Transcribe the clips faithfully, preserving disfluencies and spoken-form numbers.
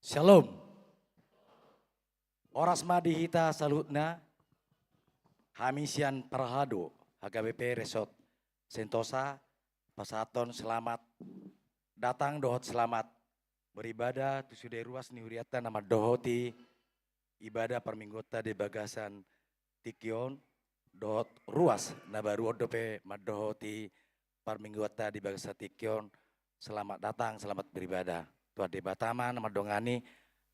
Shalom. Horas ma di hita saluhutna. Hami sian Parhalado H K B P Resort Sentosa pasahathon selamat datang dohot selamat beribadah tu sude ruas ni hurianta na mandohoti ibadah parmingguonta di bagasan tingki on, dohot ruas na baru on dope mandohoti parmingguonta di bagasan tingki on. Selamat datang, selamat beribadah. Tuhan Debata ma na mandongani.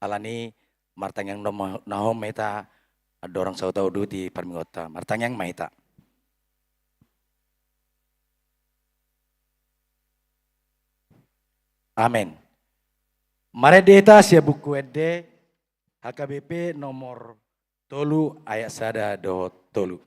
Alani, martangiang na hom hita andorang saut uduti parmingguonta. Martangiang ma hita. Amen. Marende hita sian Buku Ende, H K B P nomor tolu, ayat sada dohot tolu.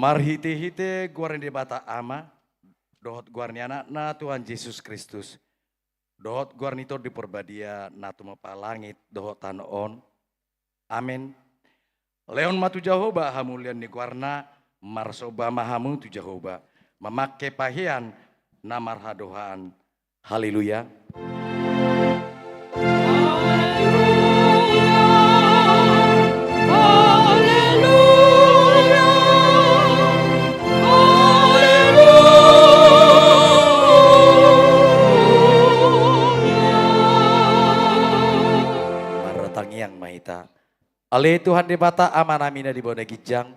Marhite-hite goar ni Debata Ama, dohot goar ni Anakna Tuhan Jesus Kristus, dohot goar ni Tondi Porbadia na tumompa langit dohot tano on. Amen. Lehon ma tu Jahowa hamuliaon ni goarna, marsomba ma hamu tu Jahowa, mamangke pahean na marhadohaan. Haleluya. Haleluya. Haleluya. Haleluya. Martangiang ma hita. Ale Tuhan Debata Amanami na di banua ginjang,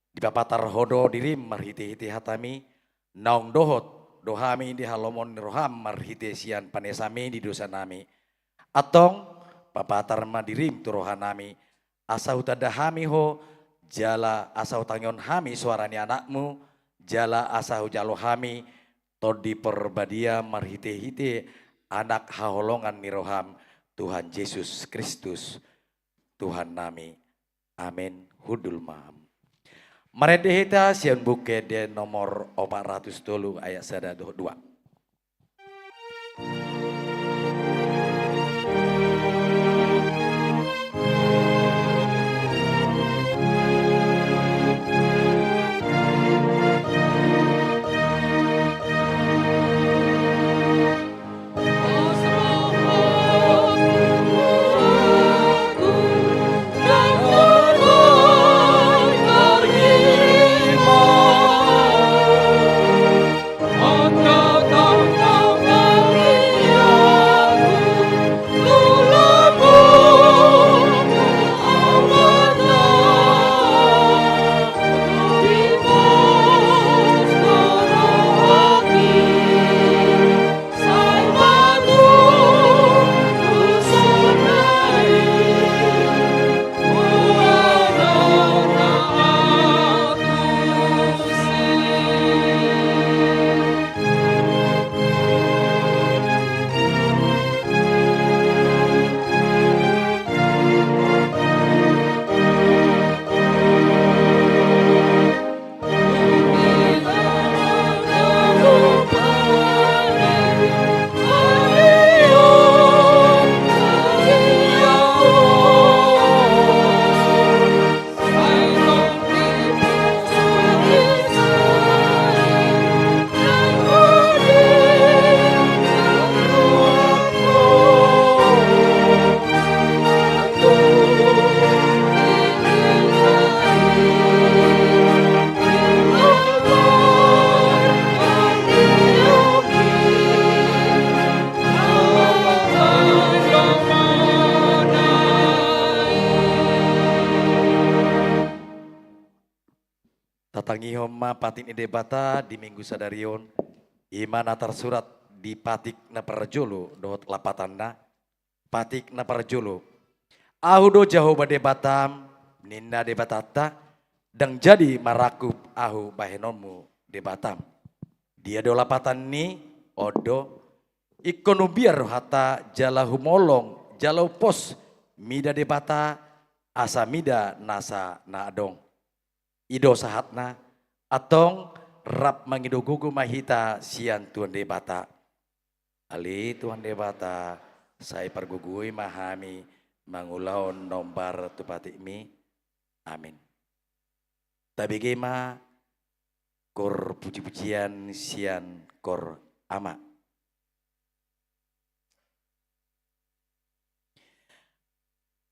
dipapatar Ho do dirim marhite-hite hatami, naung dohot do hami di halomoan ni roham marhite sian panesami di dosanami. Antong, papatar ma dirim tu rohanami, asa hutanda hami Ho, jala asa hutangihon hami soara ni Anakmu, jala asa hujalo hami Tondi Porbadia marhite-hite Anak haholongan ni roham, Tuhan Jesus Kristus, Tuhannami. Amen. Hundul ma. Marende hita sian Buku Ende nomor opat ratus tolu ayat sada dohot dua. Tatangihon ma patik ni Debata di Minggu sadari on, i ma na tarsurat di patik na parjolo dohot lapatanna. Patik na parjolo. Ahu do Jahowa Debatam, ninna Debatanta, ndang jadi marangkup Ahu bahenonmu Debatam. Dia do lapatan ni, on do, ingkon umbiar rohanta jala humolong jala umpos mida Debata, asa mida nasa na adong. I do sahatna, antong rap mangido gogo ma hita sian Tuhan Debata. Ale Tuhan Debata, sai pargogoi ma hami mangulahon nombar tu patikmi. Amin. Tabege ma kor puji-pujian sian kor Ama.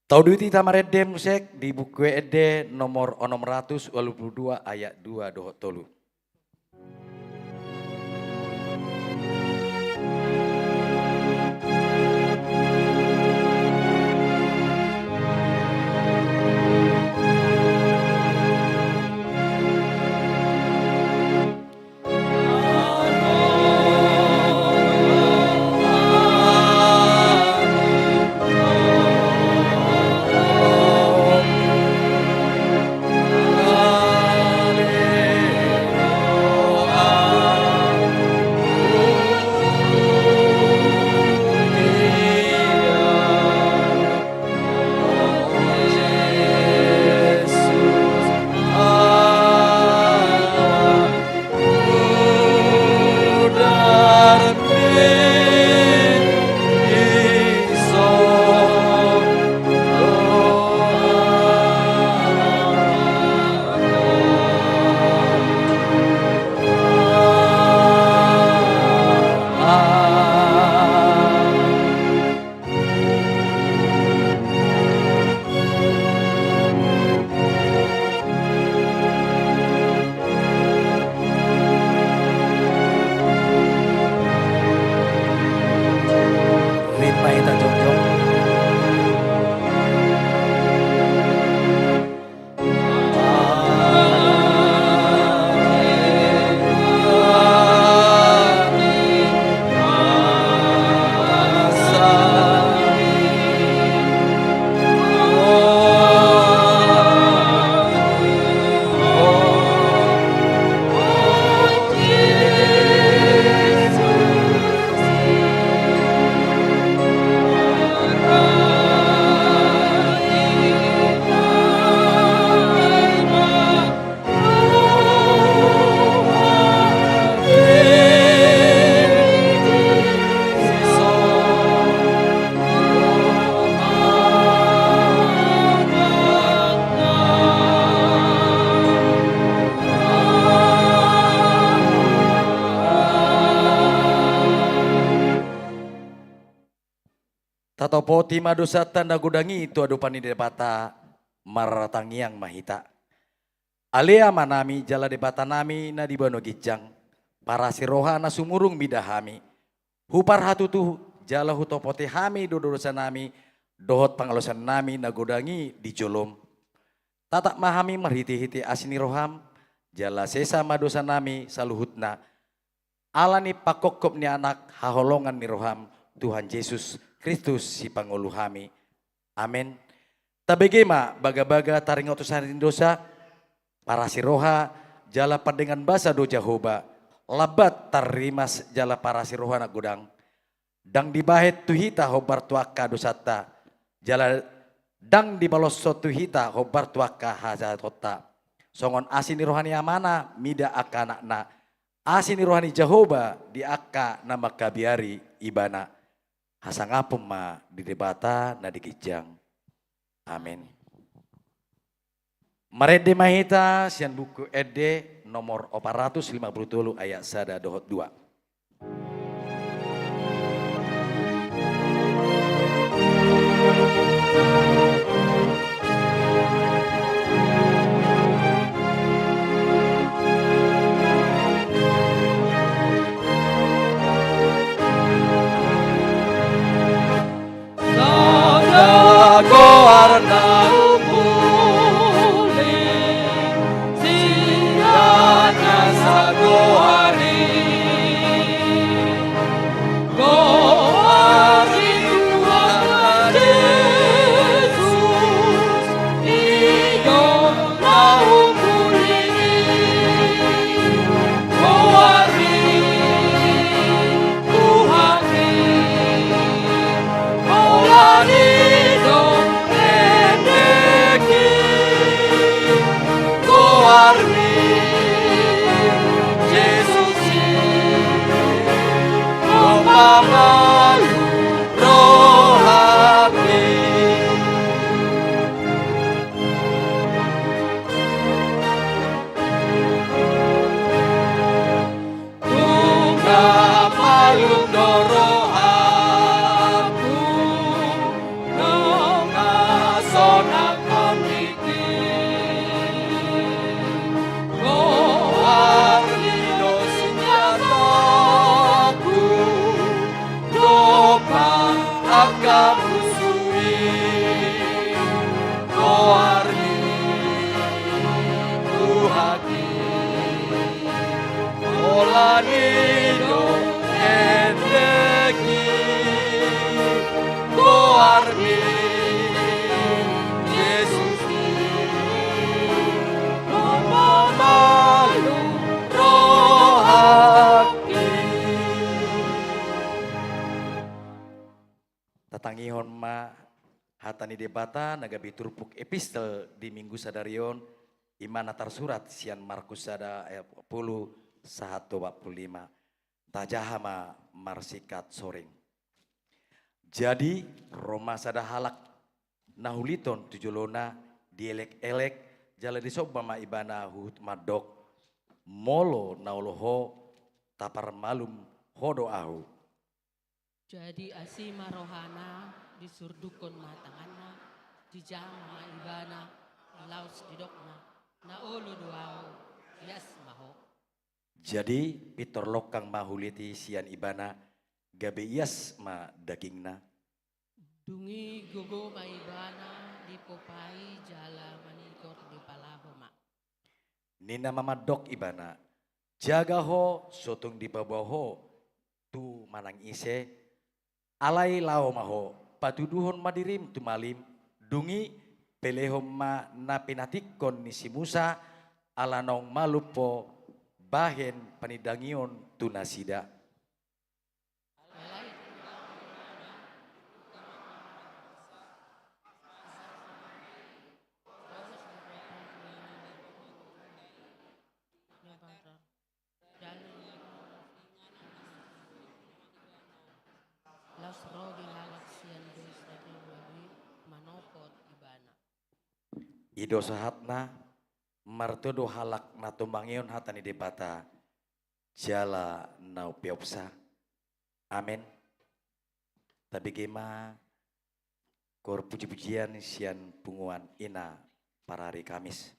Taudut hita marende muse di Buku Ende nomor onom ratus ualu pulu dua ayat dua dohot tolu. Tatopoti ma dosanta na godang i tu adopan ni Debata. Martangiang ma hita. Ale Amanami jala Debatanami na di banua ginjang, parasi roha na sumurung mida hami. Huparhatutu jala hutopoti hami do dosanami dohot pangalaosionnami na godang i di jolom. Tatap ma hami marhitehite asi ni roham, jala sesa ma dosanami saluhutna, ala ni pangkophop ni Anak haholongan ni roham, Tuhan Jesus Kristus Sipangolu hami. Amen. Tabege ma bagabaga taringot tu sari ni dosa, parasi roha jala pandengan basa do Jahowa, lambat tarrimas jala parasi roha na godang. Ndang dibahen tu hita hombar tu angka dosanta, jala ndang dibaloshon tu hita hombar tu angka hajahatonta. Songon asi ni roha ni Amana mida angka anakna, asi ni roha ni Jahowa di angka na mangkabiari Ibana. Hasangapon ma di Debata na di ginjang. Amen. Marende ma hita sian Buku Ende nomor opat ratus lima puluh tolu, ayat sada dohot dua. Sada goar na umuli, sian na sagoar i. Goar ni Tuhan Jesus, i do na umuli. Goar ni Tuhan i, holan i do endek i. Goar ni Jesus i, do pamalum rohangki. Nunga malum do rohangku, nunga sonang hami. Goar ni do sinjataku, dompak angka musu i. Goar ni Tuhan i, holan i do endek i. Goar ni Jesus i, do pamalum rohangki. Tatangihon ma hata ni Debata na gabe turpuk epistel di Minggu sadari on, i ma na tarsurat sian Markus sada ayat opat pulu sahat tu opat pulu lima. Tajaha ma marsingkat soring. Jadi, ro ma sada halak na huliton tu jolona, dielek-elek, jala disomba ma ibana huhut mandok, molo na olo ho, taparmalum ho do ahu. Jadi asi ma rohana, disurdukkon ma tanganna, dijama ma ibana, laos didokna, na olo do ahu, ias ma ho. Jadi pintor longkang ma hulit i sian ibana, gabe ias ma dagingna. Dung i gogo ma ibana, dipopa i jala manigor dipalaho ma. Ninna ma mandok ibana, jaga ho, so tung dipaboa ho tu manang ise. Alai laho ma ho, patuduhon ma dirim tu malim, dung i pelehon ma na pinantikkon ni si Musa, ala naung malum ho bahen panindangion tu nasida. Laos ro di halak sian desa di luar i manopot ibana. I do sahatna, martua do halak na tumangihon hata ni Debata, jala na umpeopsa. Amen. Tabege ma Koor puji-pujian sian punguan ina parari Kamis.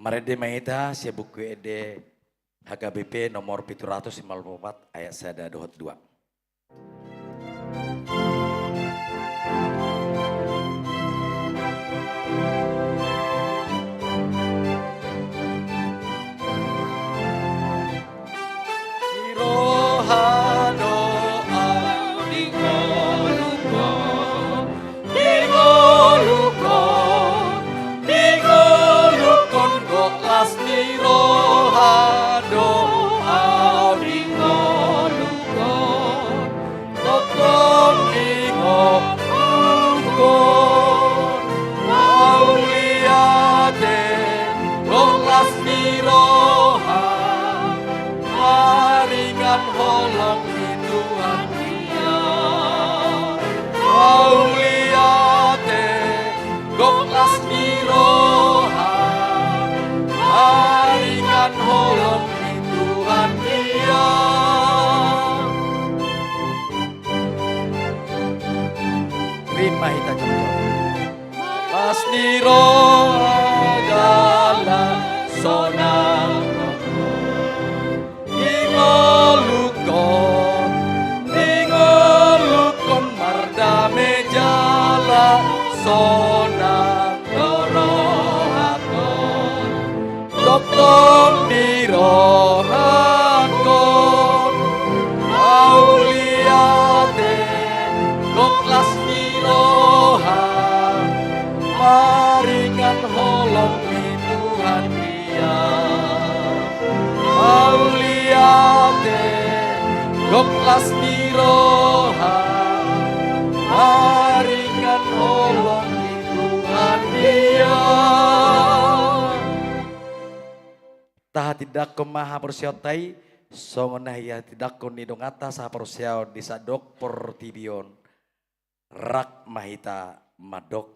Marende ma hita sian Buku Ende H K B P nomor pitu ratus lima pulu opat, ayat sada dohot dua. Ni roha do au di ngolungkon, di ngolungkon, di ngolungkon, gok las ni roha do au di ngolungkon. Tongtong di ngolungkon, mauliate, gok las ni roha, maringan holong di Tuhan ia. Mauliate, gok las ni roha, maringan holong di Tuhan ia. Rima hita jongjong. Las ni roha jala sonang, di ngolungkon, di ngolungkon mardame jala sonang do rohangkon. Tongtong di rohangkon, mauliate, gok las ni roha, maringan holong di Tuhan ia. Mauliate, gok las ni roha, maringan holong di Tuhan ia. Tahatindangkon ma haporseaonta i, songon na hatahatindangkon ni donganta sahaporseaon di sandok portibi on. Rap ma hita mandok.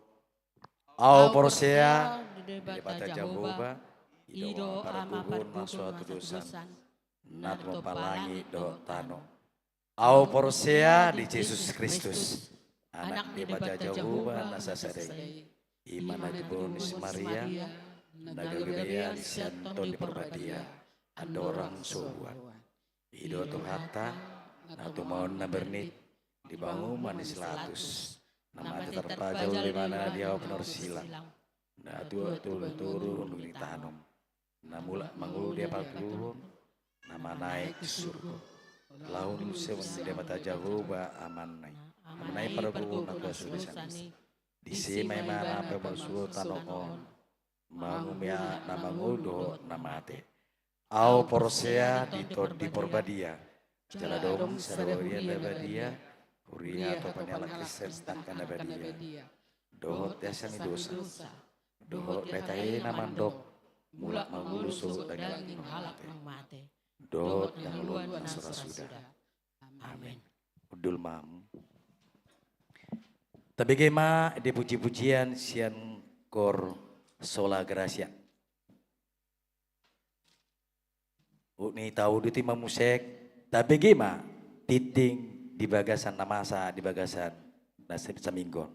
Au porsea di Debata Jahowa, i do Ama parbuhon na so hatudosan, na tumompa langit dohot tano. Au porsea di Jesus Kristus, Anak ni Debata Jahowa na sasada i. I ma na dibebou ni si Maria, na gabe bean sian Tondi Parbadia, andorang so hubuan. I do Tuhanta, na tumaon na bernit, di panguhuman ni si Pilatus, na mate tarpajal ibana di hau pinorsila, na tuat tolu toru dung ditanom, na mulak mangolu di parbuhon, na manaek tu surgo, laho muse mangulahon Debata Jahowa Amanna i. Amanna i parbuhon na kuaso di sian i. Disi ma ibana pamosuhon tano on, mangumui na mangolu dohot na mate. Au porsea di Tondi Parbadia, jala adong sada huria na badia, huria atopan ni halak Kristen angka na badia, dohot asa ni dosa, dohot hata i na mandok, mulak mangolu sogot daging halak na mate, dohot hangoluan na so ra suda. Amen. Hundul ma. Tabege ma di puji-pujian sian Koor Sola Gratia. Dung i tauduti ma muse, tabege ma tintin di bagasan na masa di bagasan na saminggu on.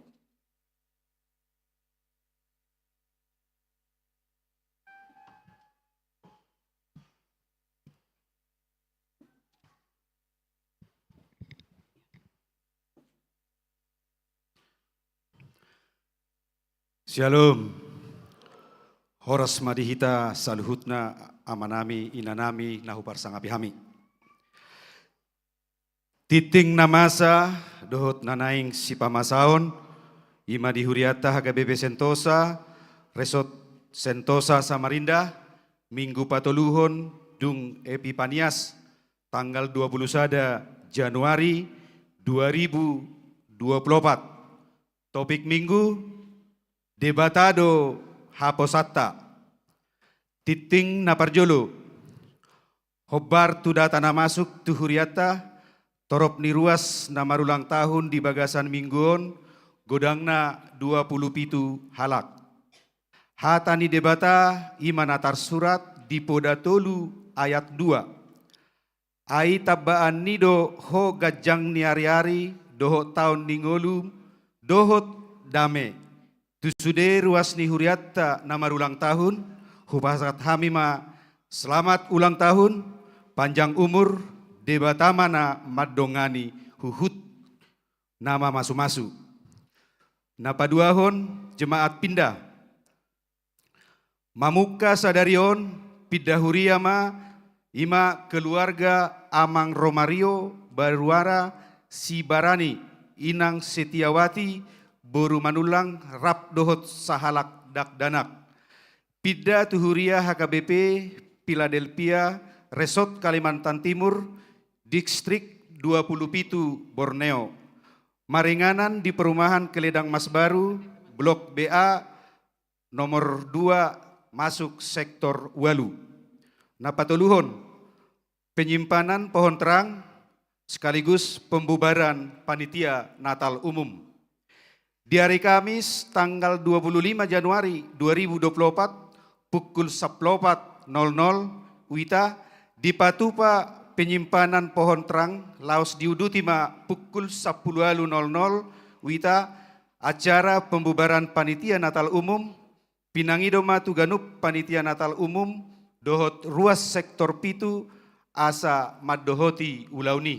Syalom. Horas ma di hita saluhutna, amanami, inanami, na huparsangapi hami. Tintin na masa dohot na naeng sipamasaon, i ma di hurianta H K B P Sentosa, Resort Sentosa Samarinda, Minggu patoluhon dung Epipanias, tanggal dua puluh sada Januari dua ribu dua puluh opat. Topik Minggu, Debata do haposanta. Tintin na parjolo. Hombar tu data na masuk tu hurianta, torop ni ruas na marulang tahun di bagasan minggu on, godangna dua puluh pitu halak. Hata ni Debata i ma na tarsurat di Poda tolu ayat dua. Ai tambaan ni do ho ganjang ni ari-ari, dohot taon ni ngolu, dohot dame. Tu sude ruas ni hurianta na marulang tahun, Hupasahat hami ma selamat ulang tahun, panjang umur, Debata ma na mandongani huhut na mamasumasu. Na paduahon, jemaat pinda. Mamungka sadari on, pinda huria ma, i ma keluarga Amang Romario Baruara Sibarani, Inang Setiawati, boru Manullang, rap dohot sahalak dakdanak. Pinda tu huria H K B P Philadelphia, Resort Kalimantan Timur, Distrik dua puluh pitu Borneo. Maringanan di perumahan Keledang Mas Baru, Blok B A, nomor dua, masuk sektor ualu. Na patoluhon, penyimpanan pohon terang sekaligus pembubaran panitia Natal umum. Di hari Kamis, tanggal dua puluh lima Januari dua ribu dua puluh empat, pukul sampulu opat nol nol W I T A, dipatupa penyimpanan pohon terang, laos diuduti ma pukul sampulu ualu nol nol W I T A, acara pembubaran panitia Natal umum. Pinangido ma tu ganup panitia Natal umum dohot ruas sektor pitu asa mandohoti ulaon i.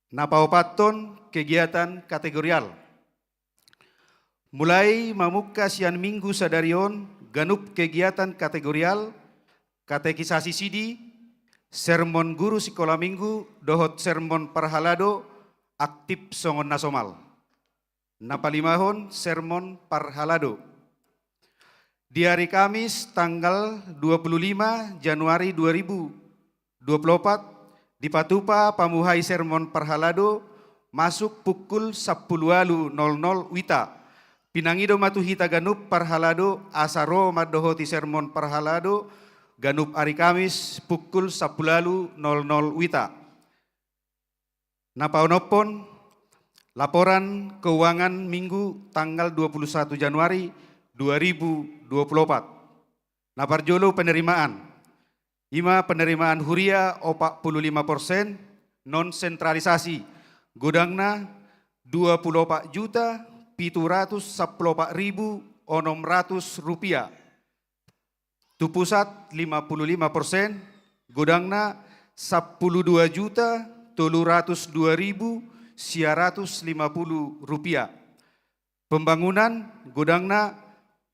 Na paopathon, kegiatan kategorial. Mulai mamungka sian Minggu sadari on, ganup kegiatan kategorial, katekisasi sidi, sermon guru sikola Minggu dohot sermon parhalado, aktif songon na somal. Na palimahon, sermon parhalado. Di hari Kamis, tanggal dua puluh lima Januari dua ribu dua puluh empat, dipatupa pamuhai sermon parhalado, masuk pukul sampulu ualu nol nol W I T A. Pinangido ma tu hita ganup parhalado asa ro mandohoti sermon parhalado, ganup ari Kamis pukul sampulu ualu nol nol W I T A. Na paonomhon, laporan keuangan Minggu tanggal dua puluh satu Januari dua ribu dua puluh empat. Na parjolo, penerimaan. I ma penerimaan huria opat puluh lima persen, non sentralisasi, godangna dua puluh opat juta pitu ratus sampulu opat ribu onom ratus rupiah. Tu pusat lima puluh lima persen, godangna sampulu dua juta tolu ratus dua ribu sia ratus lima puluh rupiah. Pembangunan, godangna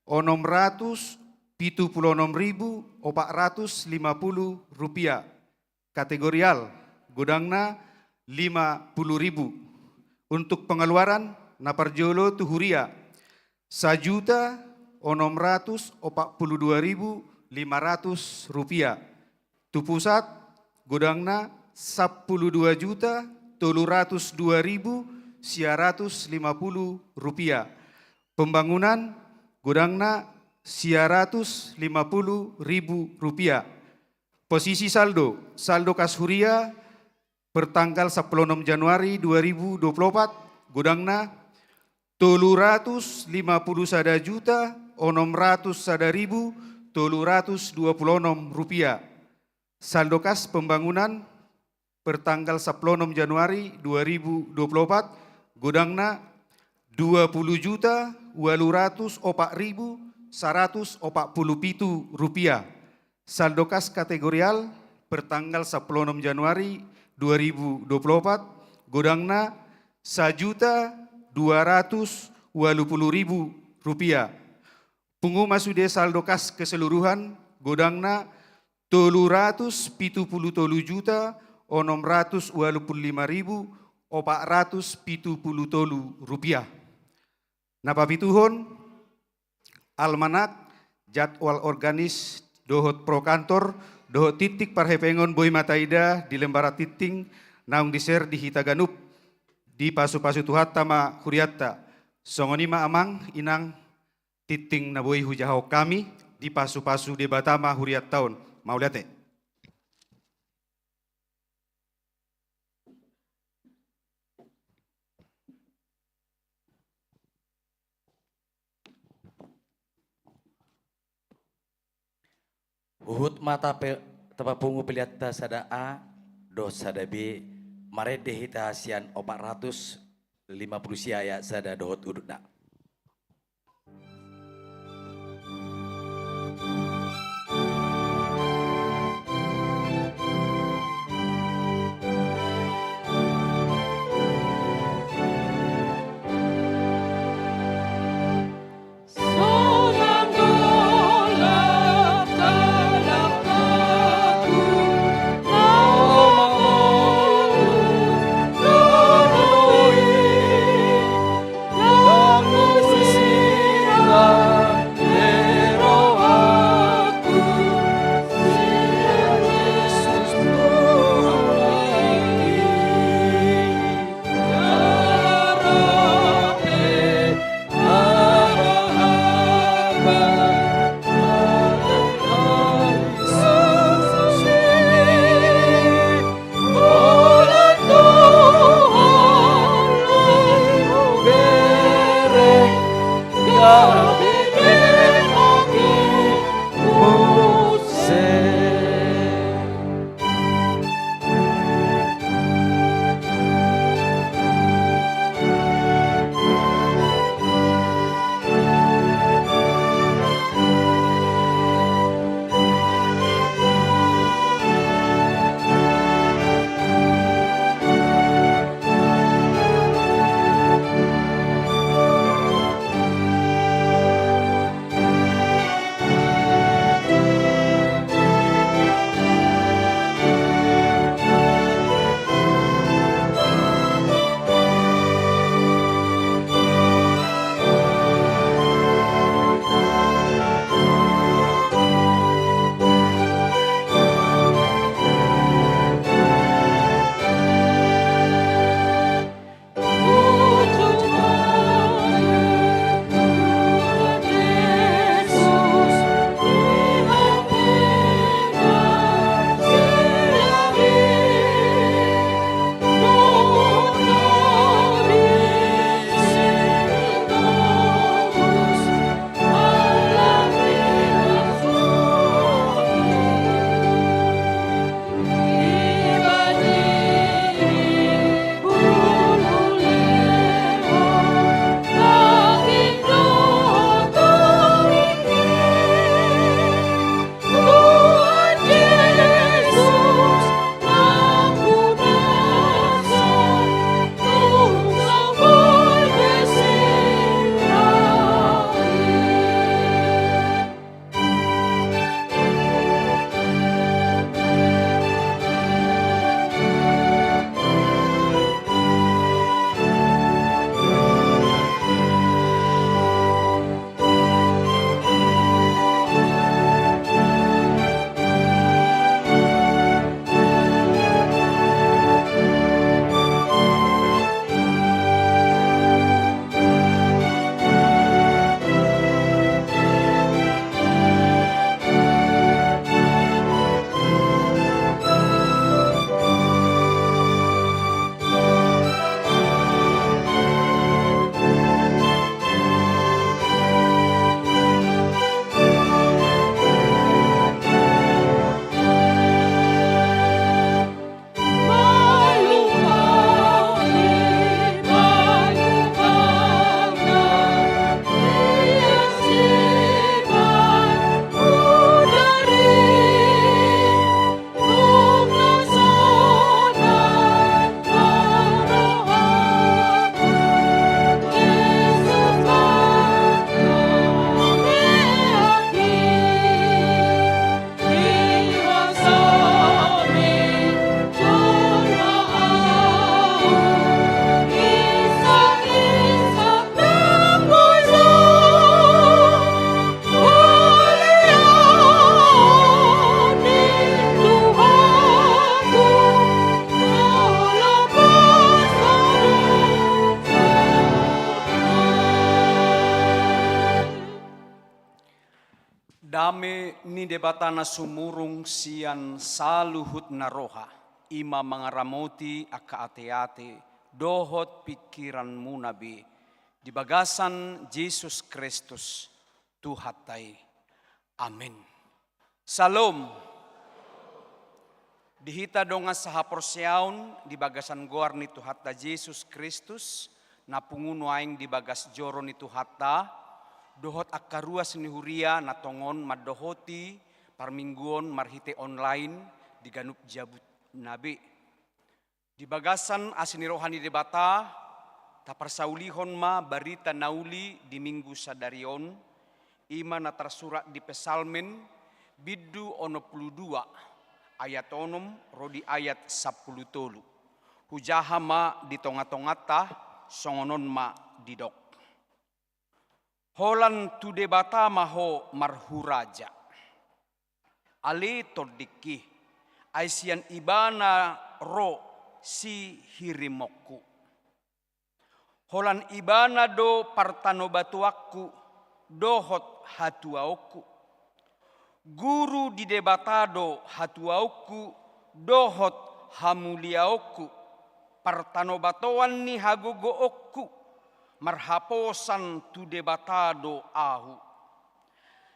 onom ratus pitu puluh onom ribu opat ratus lima puluh rupiah. Kategorial, godangna lima puluh ribu. Untuk pengeluaran, na parjolo tu huria, sajuta onom ratus opat puluh dua ribu lima ratus rupiah. Tu pusat, godangna sampulu dua juta tolu ratus dua ribu sia ratus lima puluh rupiah. Pembangunan, godangna sia ratus lima puluh ribu rupiah. Posisi saldo, saldo kas huria per tanggal sampulu onom Januari dua ribu dua puluh opat, godangna tolu ratus lima puluh sada juta onom ratus sada ribu tolu ratus dua puluh onom rupiah. Saldo kas pembangunan per tanggal sampulu onom Januari dua ribu dua puluh opat, godangna dua puluh juta ualu ratus opat ribu saratus opat puluh pitu rupiah. Saldo kas kategorial per tanggal sampulu onom Januari dua ribu dua puluh opat, godangna sajuta dua ratus ualu puluh ribu rupiah. Pungu ma sude saldo kas keseluruhan, godangna tolu ratus pitu puluh tolu juta onom ratus ualu puluh lima ribu opat ratus pitu puluh tolu rupiah. Na papituhon, almanak, jadwal organis dohot pro kantor, dohot tingting parhepengon boi ma taida di lembaran tingting naung di-share di hita ganup. Dipasupasu Tuhanta ma hurianta. Songon i ma, Amang, Inang, tingting na boi hujahahon hami, dipasupasu Debata ma hurianta on. Mauliate. Huhut ma tape-, tapapungu peleanta sada A dohot sada B, marende hita sian opat ratus lima puluh sia ayat sada dohot udutna. Ni Debata na sumurung sian saluhutna roha, i ma mangaramoti angka ateate dohot pingkiranmuna be, di bagasan Jesus Kristus Tuhanta i. Amen. Syalom. Di hita dongan sahaporseaon di bagasan goar ni Tuhanta Jesus Kristus, na pungu nuaeng di bagas joro ni Tuhanta, dohot angka ruas ni huria na tongon mandohoti parmingguon marhite online di ganup jabutna be. Di bagasan asi ni roha ni Debata, taparsaulihon ma barita na uli di minggu sadari on, i ma na tarsurat di Psalmen, bindu onom pulu dua, ayat onom ro di ayat sampulu tolu. Hujaha ma di tonga-tonganta, songon on ma didok. Holan tu Debata ma ho marhuraja. Ale tondingki, ai sian Ibana ro sihirimonku. Holan Ibana do partanobatoanku dohot hatuaonku. Guru di Debata do hatuaonku dohot hamuliaonku, partanobatoan ni hagogoonku, marhaposan tu Debata do ahu.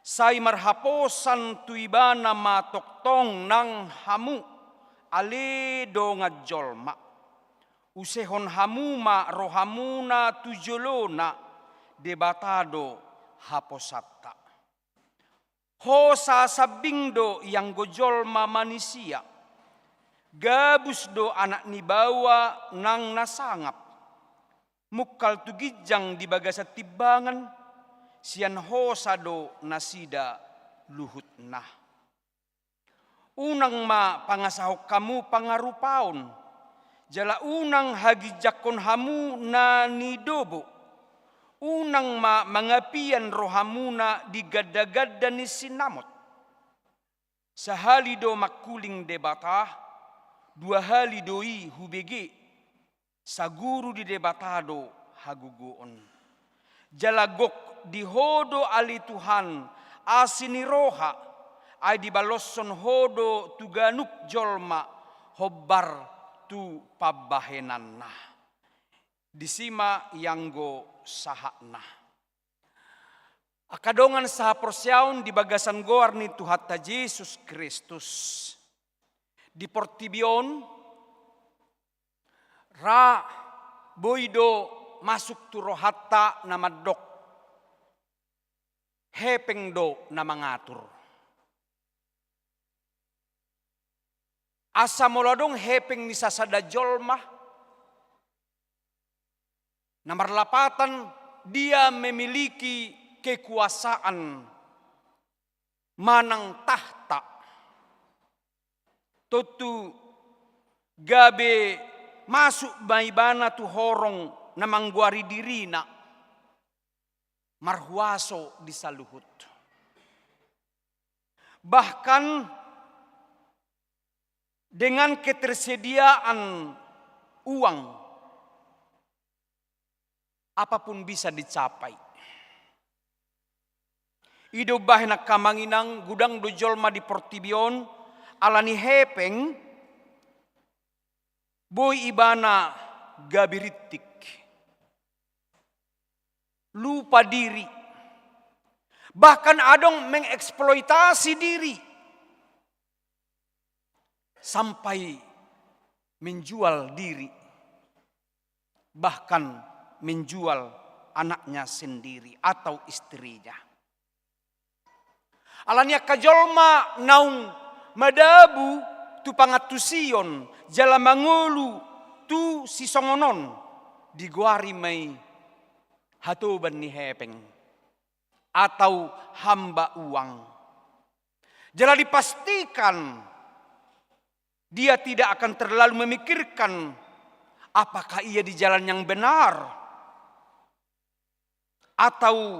Sai marhaposan tu Ibana ma tongtong nang hamu, ale dongan jolma. Usehon hamu ma rohamuna tu jolona, Debata do haposanta. Hosa sambing do ianggo jolma manisia. Gabus do anak ni baoa nang na sangap. Mungkal tu ginjang di bagasan timbangan, sian hosa do nasida luhutna. Unang ma pangasahon hamu pangarupaon, jala unang haginjangkon hamu na nidobo. Unang ma mangapian rohamuna di ganda-ganda ni sinamot. Sahali do mangkuling Debata, dua hali do i hubege. Saguru di Debata do hagogoon. Jala gok di ho do ale Tuhan, asi ni roha, ai dibaloshon ho do tu ganup jolma hombar tu pambahenanna. Disi ma ianggo sahatna. Angka dongan sahaporseaon di bagasan goar ni Tuhanta Jesus Kristus. Di portibi on, ra boi do masuk tu rohanta na mandok, hepeng do na mangatur. Asa molo adong hepeng ni sasada jolma, na marlapatan dia memiliki kekuasaan manang tahta. Tontu gabe masuk ma ibana tu horong na manggoari dirina marhuaso di saluhut. Bahkan dengan ketersediaan uang, apapun bisa dicapai. I do umbahen angka amang inang, godang do jolma di portibi on, ala ni hepeng, boi ibana gabe rintik. Lupa diri. Bahkan adong mengeksploitasi diri. Sampai menjual diri. Bahkan menjual anaknya sendiri atau istrinya. Ala ni angka jolma naung madabu tu pangantusion jala mangolu tu sisongon on, digoari ma i hatoban ni hepeng atau hamba uang. Jala dipastikan dia tidak akan terlalu memikirkan apakah ia di jalan yang benar atau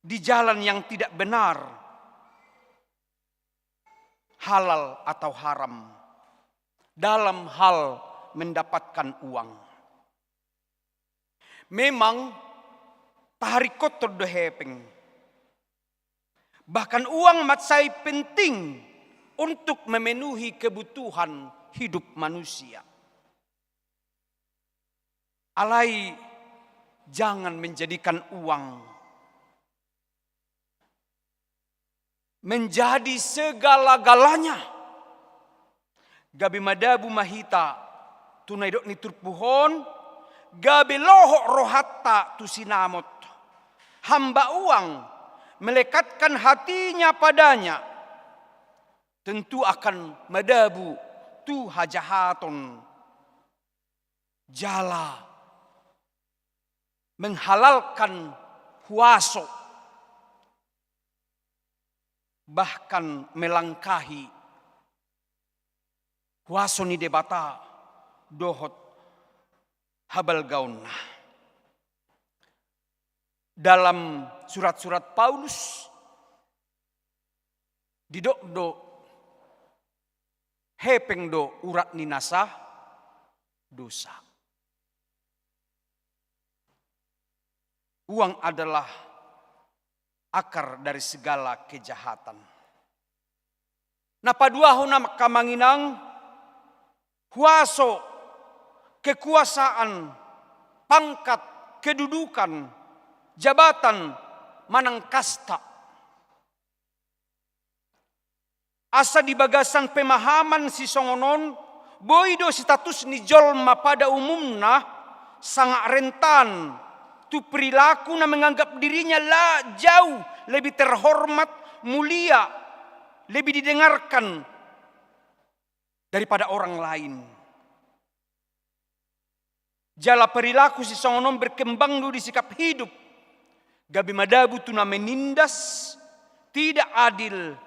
di jalan yang tidak benar, halal atau haram, dalam hal mendapatkan uang. Memang taharingkothon do hepeng. Bahkan uang mansai penting untuk memenuhi kebutuhan hidup manusia. Alai jangan menjadikan uang menjadi segala-galanya. Gabe madabu ma hita tu na nidok ni turpuk on, gabe lohot rohanta tu sinamot. Hamba uang melekatkan hatinya padanya, tentu akan madabu tu hajahaton jala menghalalkan huaso, bahkan melangkahi huaso ni Debata dohot habalgaonna. Dalam surat-surat Paulus didok do, hepeng do urat ni nasa dosa. Uang adalah akar dari segala kejahatan. Na paduahon, angka amang inang, huaso, kekuasaan, pangkat, kedudukan, jabatan, manang kasta. Asa di bagasan pemahaman sisongon on, boi do status ni jolma pada umumna sangat rentan tu perilaku na menganggap dirinya la jauh lebih terhormat, mulia, lebih didengarkan daripada orang lain. Jala perilaku sisongon on berkembang do di sikap hidup, gabe madabu tu na menindas, tidak adil,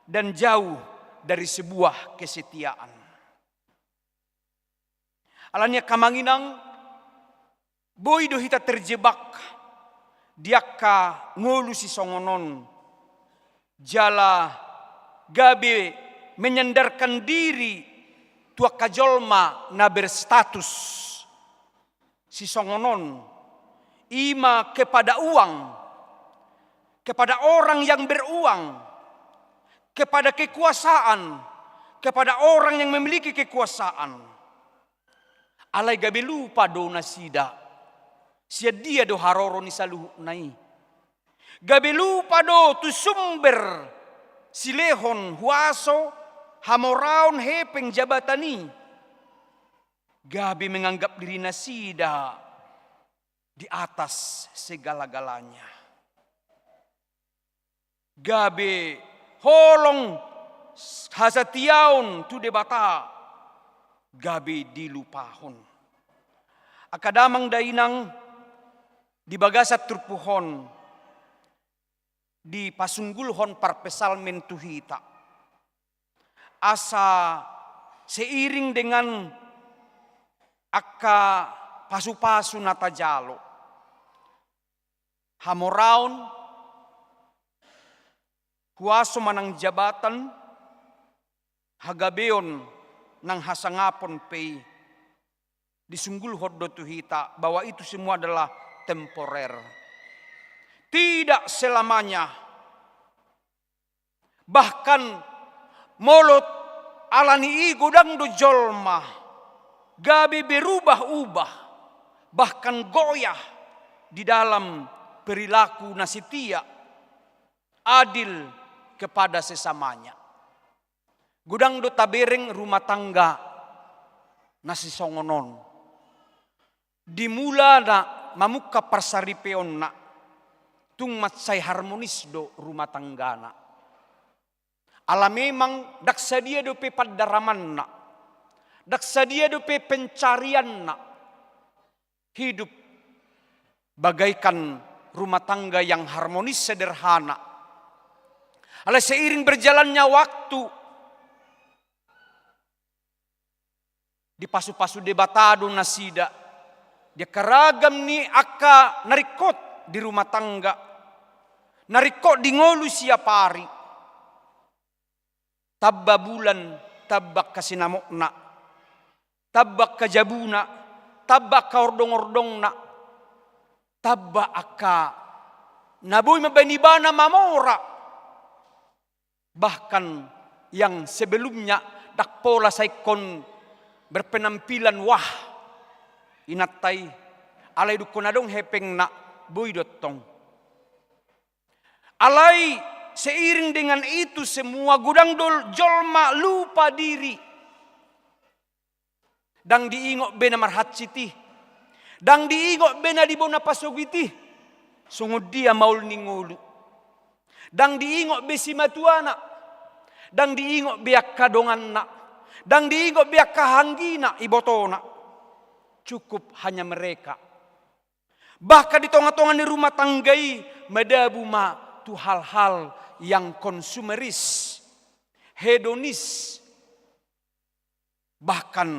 dan jauh dari sebuah kesetiaan. Alani i, angka amang inang, boi do hita terjebak di angka ngolu sisongon on, jala gabe menyandarkan diri tu angka jolma na berstatus sisongon on, i ma kepada uang, kepada orang yang beruang, kepada kekuasaan, kepada orang yang memiliki kekuasaan. Alai gabe lupa do nasida sian dia do haroro ni saluhutna i. Gabe lupa do tu sumber silehon huaso, hamoraon, hepeng, jabatan i. Gabe menganggap diri nasida di atas segala-galanya. Gabe holong hasatiaon tu Debata gabe dilupahon. Angka damang dainang, di bagasan turpuk on dipasungulhon parpsalmen tu hita, asa seiring dengan angka pasu-pasu na tajalo, hamoraon, huaso manang jabatan, hagabeon nang hasangapon pe i, disungulhon do tu hita bahwa itu semua adalah temporer. Tidak selamanya. Bahkan molo alani i godang do jolma gabe berubah-ubah, bahkan goyah di dalam perilaku na setia, adil kepada sesamanya. Godang do tabereng rumah tangga na sisongon on. Di mulana mamungka parsaripeonna, tung mansai harmonis do rumah tanggana. Ala memang ndang sadia dope pandaramanna, ndang sadia dope pencarianna, hidup bagaikan rumah tangga yang harmonis, sederhana. Alai seiring berjalannya waktu, dipasu-pasu Debata do nasida di angka ragam ni angka na ringkot di rumah tangga, na ringkot di ngolu siap ari. Tamba bulan, tamba angka sinamotna, tamba angka jabuna, tamba angka ordong-ordongna, tamba angka na boi mambaen ibana mamora, Bahkan yang sebelumnya ndang pola sai ingkon berpenampilan wah inanta i, alai dungkon adong hepengna boi do tong. Alai seiring dengan itu semua, godang do jolma lupa diri. Ndang diingot be na marhansit i. Ndang diingot be na di bona pasogit i songon dia maol ni ngolu. Ndang diingot be simatuana. Ndang diingot be angka donganna. Ndang diingot be angka anggina, ibotona. Cukup hanya mereka. Bahkan di tonga-tonga ni rumah tangga i madabu ma tu hal-hal yang konsumeris, hedonis. Bahkan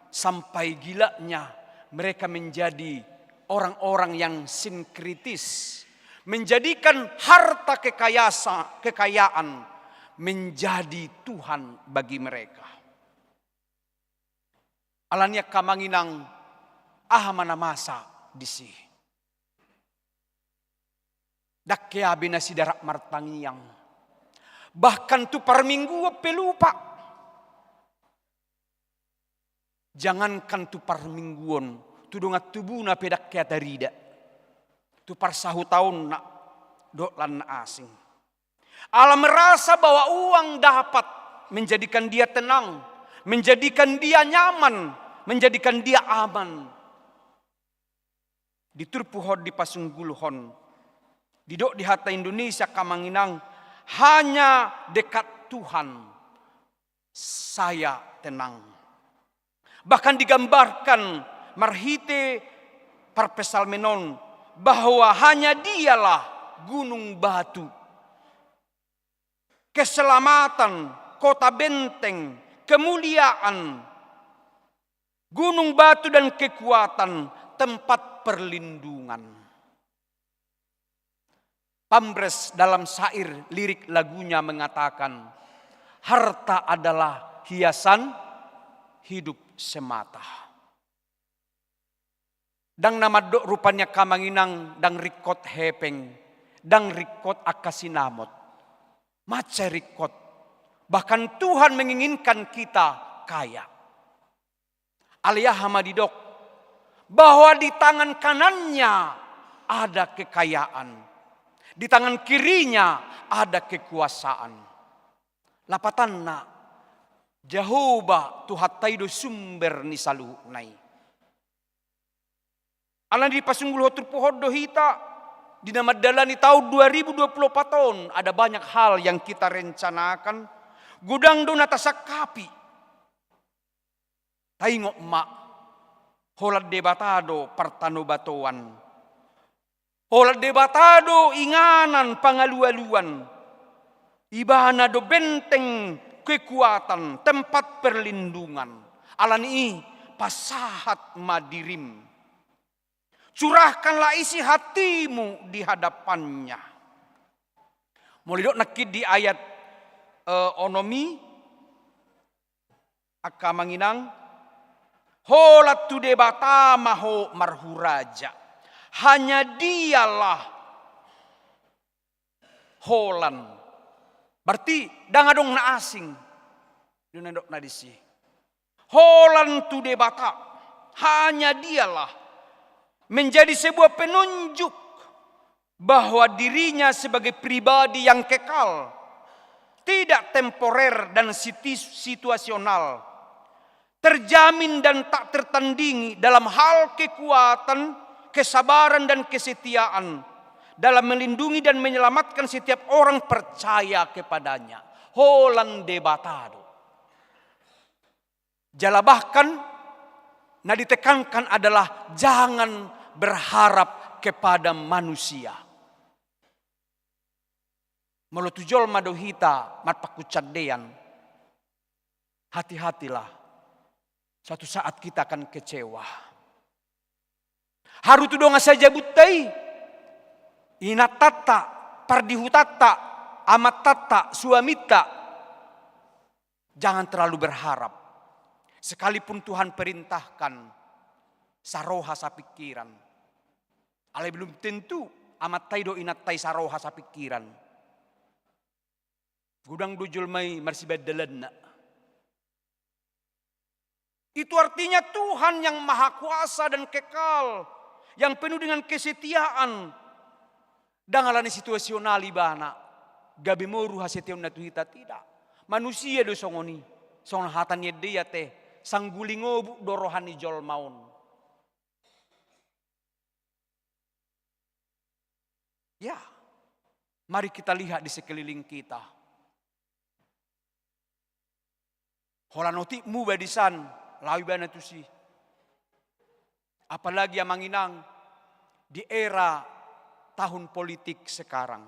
sampai gilanya mereka menjadi orang-orang yang sinkritis, menjadikan harta kekayasa-, kekayaan menjadi Tuhan bagi mereka. Alani i angka amang inang, aha ma na masa disi? Ndang hea be nasida rap martangiang. Bahkan tu parmingguon pe lupa. Jangankan tu parmingguon, tu dongan tubuna pe ndang hea tarida. Tu parsahutaonna dohot lan na asing. Ala merasa bahwa uang dapat menjadikan dia tenang, menjadikan dia nyaman, menjadikan dia aman. Di turpuk on dipasunggulhon, didok di hata Indonesia angka amang inang, hanya dekat Tuhan saya tenang. Bahkan digambarkan marhite parpsalmen on bahwa hanya Dialah gunung batu, keselamatan, kota benteng, kemuliaan, gunung batu dan kekuatan, tempat perlindungan. Pamres dalam syair lirik lagunya mengatakan, "Harta adalah hiasan hidup semata." Ndang na mandok rupani angka amang inang, ndang ringkot hepeng, ndang ringkot angka sinamot. Mansai ringkot. Bahkan Tuhan menginginkan kita kaya. Alai aha ma didok? Bahwa di tangan kanannya ada kekayaan, di tangan kirinya ada kekuasaan. Lapatanna, Jahowa Tuhanta i do sumber ni saluhutna i. Alani dipasungguhon turpuk on do hita, di na mandalani tahun dua ribu dua puluh empat on, ada banyak hal yang kita rencanakan, godang do na tasangkapi. Taingot ma, holan Debata do partanobatoan. Holan Debata do inganan, pangalualuan. Ibana do benteng kekuatan, tempat perlindungan. Alani i, pasahat ma dirim. Curahkanlah isi hatimu di hadapan-Nya. Molo didok nangkin di ayat, eh, onom i, angka amang inang, holan tu Debata ma ho marhuraja. Hanya Dialah holan. Berarti ndang adong na asing. Di na didok na disi. Holan tu Debata, hanya Dialah, menjadi sebuah penunjuk bahwa dirinya sebagai pribadi yang kekal, tidak temporer dan siti-, situasional, terjamin dan tak tertandingi dalam hal kekuatan, kesabaran, dan kesetiaan dalam melindungi dan menyelamatkan setiap orang percaya kepada-Nya. Holan Debata do. Jala bahkan na ditekankan adalah jangan berharap kepada manusia. Molo tu jolma do hita marpangkunsandean, hati-hatilah, suatu saat kita akan kecewa. Haru tu dongan sajabunta i, inantanta, pardihutanta, amantanta, suaminta. Jangan terlalu berharap. Sekalipun Tuhan perintahkan saroha sapingkiran, alai belum tentu amanta i dohot inanta i saroha sapingkiran. Godang do jolma i marsibahen dalanna. Itu artinya Tuhan yang maha kuasa dan kekal, yang penuh dengan kesetiaan. Ndang alani situasional ibana, gabe moru hasetiaonna tu hita, tidak. Manusia do songon i, songon hata ni ende i ate, sangguling obuk do roha ni jolma on. Ya, mari kita lihat di sekeliling kita. Holan otik muba di san, laho ibana tusi. Apalagi amang inang di era tahun politik sekarang.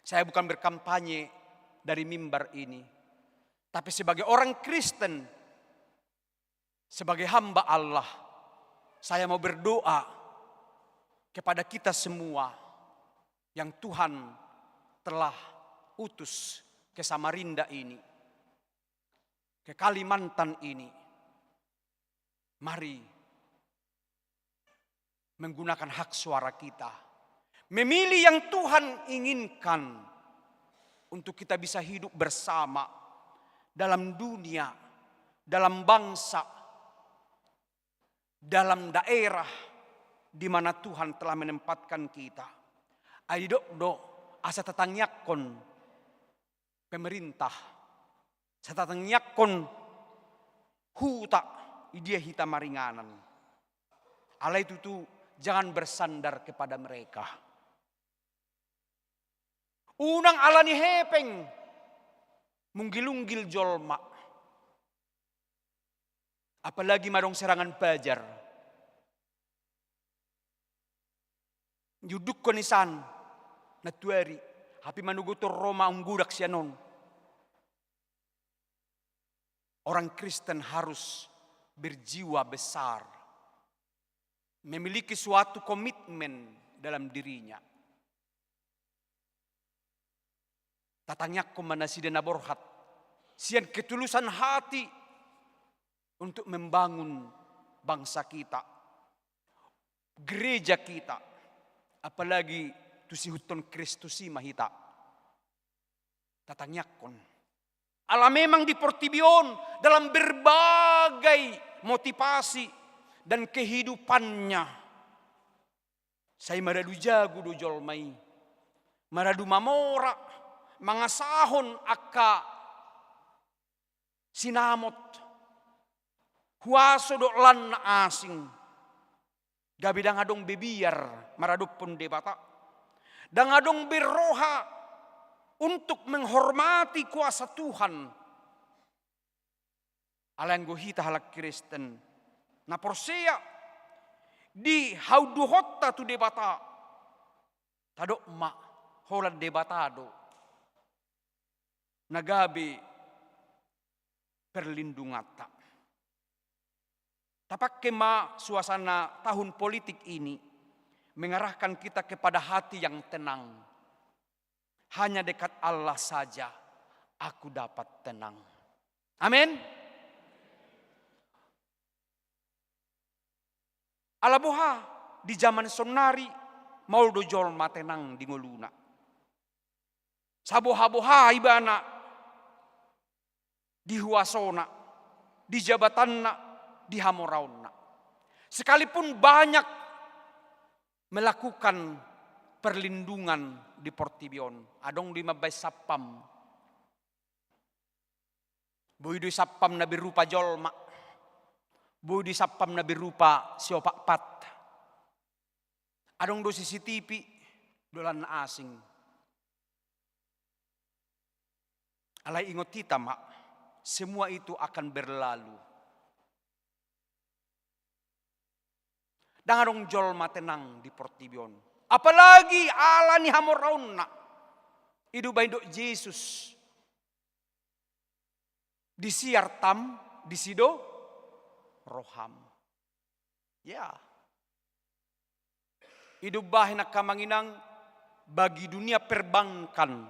Saya bukan berkampanye dari mimbar ini, tapi sebagai orang Kristen, sebagai hamba Allah, saya mau berdoa kepada kita semua yang Tuhan telah utus ke Samarinda ini, ke Kalimantan ini. Mari menggunakan hak suara kita, memilih yang Tuhan inginkan untuk kita bisa hidup bersama dalam dunia, dalam bangsa, dalam daerah di mana Tuhan telah menempatkan kita. Ai didok do asa tatangiangkon pemerintah, asa tatangiangkon huta, i dia hita maringanan. Alai tutu, jangan bersandar kepada mereka. Unang alani hepeng, munggil-unggil jolma. Apalagi ma adong serangan pajar. Diundukkon i san nantuari, hape manogot on ro ma umgodang sian on. Orang Kristen harus berjiwa besar, memiliki suatu komitmen dalam dirinya. Tatangiangkon ma nasida na borhat sian ketulusan hati untuk membangun bangsa kita, gereja kita, apalagi tu sihuthon Kristus i ma hita. Tatangiangkon. Ala memang di portibi on dalam berbagai motivasi dan kehidupannya, sai maradu jago do jolma i. Maradu mamora, mangasahon angka sinamot, huaso dohot lan na asing. Gabe ndang adong be biar maradophon Debata. Ndang adong be roha untuk menghormati kuasa Tuhan. Alai anggo hita halak Kristen na porsea, di haunduhonta tu Debata, tadok ma, holan Debata do na gabe perlindunganta. Tapake ma suasana tahun politik ini mengarahkan kita kepada hati yang tenang. Hanya dekat Allah saja aku dapat tenang. Amin. Ala boha di jaman saonnari maol do jolma tenang di ngoluna. Saboha-boha ibana di huasona, di jabatanna, di hamoraonna. Sekalipun banyak melakukan perlindungan di portibi on, adong do i mambahen satpam. Boi do i satpam na berupa jolma, boi do i satpam na berupa siopakpat. Adong do C C T V, dohot lan na asing. Alai ingot hita ma, semua itu akan berlalu. Ndang adong jolma tenang di portibi on. Apalagi ala ni hamoraonna. I do umbahen didok Jesus, disi artam, disi do roham. Ya. I do umbahen angka amang inang, bagi dunia perbankan,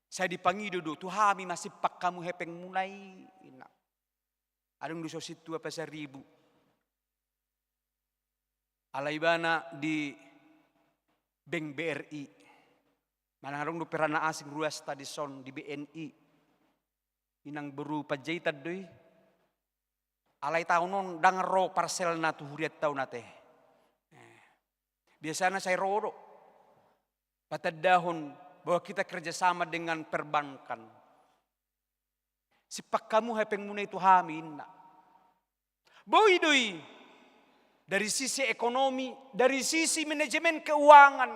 sai dipangido do tu hami ma simpang hamu hepengmuna i, ninna. Adong do so sintua Pasaribu. Ala ibana di Bank B R I. Manang adong dope ra na asing ruasta dison di B N I. Inang boru Panjaitan do i. Alai taon on ndang ro parselna tu hurianta on ate. Eh, biasana sai ro do. Patandahon bahwa kita kerjasama dengan perbankan. Simpang hamu hepengmuna i tu hami, inna. Boi do i dari sisi ekonomi, dari sisi manajemen keuangan.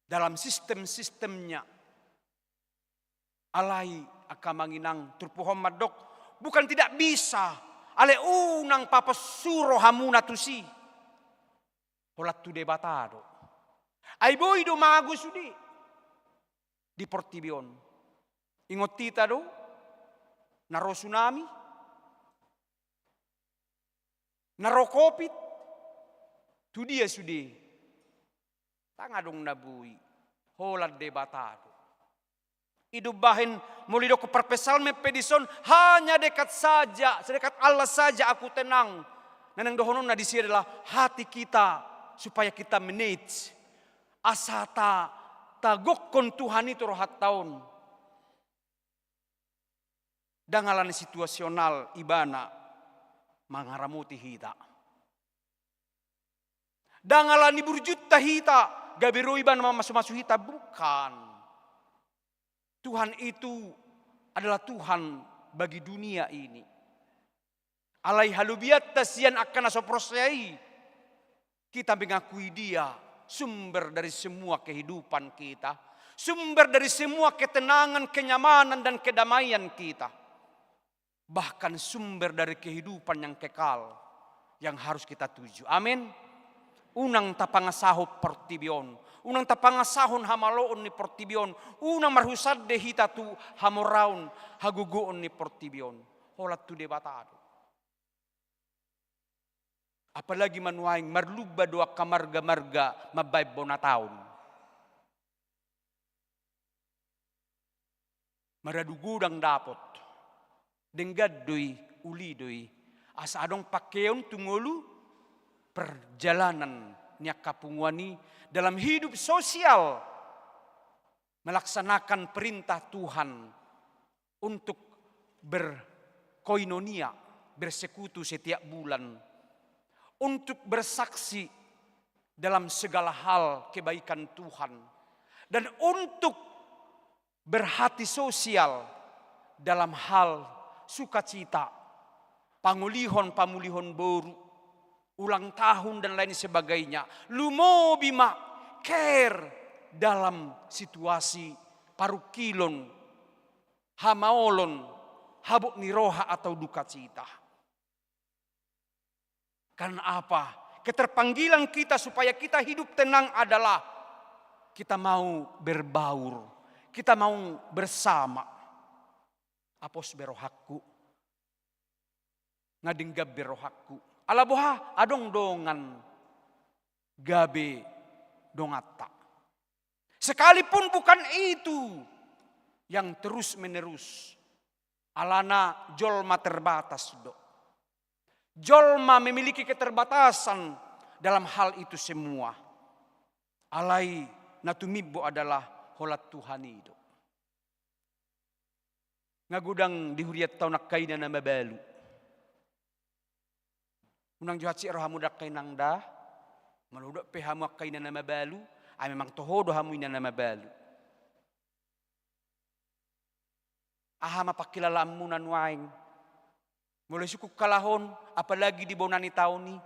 Dalam sistem-sistemnya. Alai angka amang inang, turpuk on mandok, bukan tidak bisa, alai unang papas suro hamuna tusi. Holan tu Debata do. Ai boi do mago sude di portibi on. Ingot hita do, na ro tsunami, na ro covid, tu dia sude? Ndang adong na boi, holan Debata do. I do umbahen molo didok parpsalmen pe dison, hanya dekat saja, sedekat Allah saja aku tenang. Na naeng dohononna disi adalah hati kita, supaya kita manage. Asa ta, tagokhon Tuhan i tu rohanta on. Ndang alani situasional ibana mangaramoti hita. Ndang alani burjuta hita, gabe ro ibana mamasu-masu hita, bukan. Tuhan itu adalah Tuhan bagi dunia ini. Alai halobianta sian angka na so porsea i, kita mengakui Dia sumber dari semua kehidupan kita, sumber dari semua ketenangan, kenyamanan, dan kedamaian kita. Bahkan sumber dari kehidupan yang kekal yang harus kita tuju. Amin. Unang tapangasahon portibi on, unang tapangasahon hamaloon ni portibi on, unang marhusande hita tu hamoraon, hagogoon ni portibi on. Holan tu Debata do. Apalagi ma nuaeng marlumba do angka marga-marga mambaen bona taon. Maradu godang dapot. Denggan do i, uli do i. Asa adong pangkeon tu ngolu, perjalanan ni angka punguan i dalam hidup sosial, melaksanakan perintah Tuhan untuk berkoinonia, bersekutu setiap bulan, untuk bersaksi dalam segala hal kebaikan Tuhan, dan untuk berhati sosial dalam hal sukacita, pangolihon, pamulihon boru, ulang tahun, dan lain sebagainya. Lumobi ma care dalam situasi parungkilon, hamaolon, habot ni roha atau dukacita. Karena apa? Keterpanggilan kita supaya kita hidup tenang adalah kita mau berbaur, kita mau bersama. Apos be rohangku, nga denggan be rohangku. Ala boha? Adong dongan gabe donganta. Sekalipun bukan itu yang terus-menerus, alana jolma terbatas do. Jolma memiliki keterbatasan dalam hal itu semua. Alai na tumimbo adalah holan Tuhan i do. Nga godang di hurianta on angka ina na mabalu. Unang jo hansit ro hamu da angka inang da, molo hudok pe hamu angka ina na mabalu, ai memang toho do hamu ina na mabalu. Aha ma pangkilalaanmuna nuaeng? Molo isungkun kalahon, apalagi di bona ni taon i,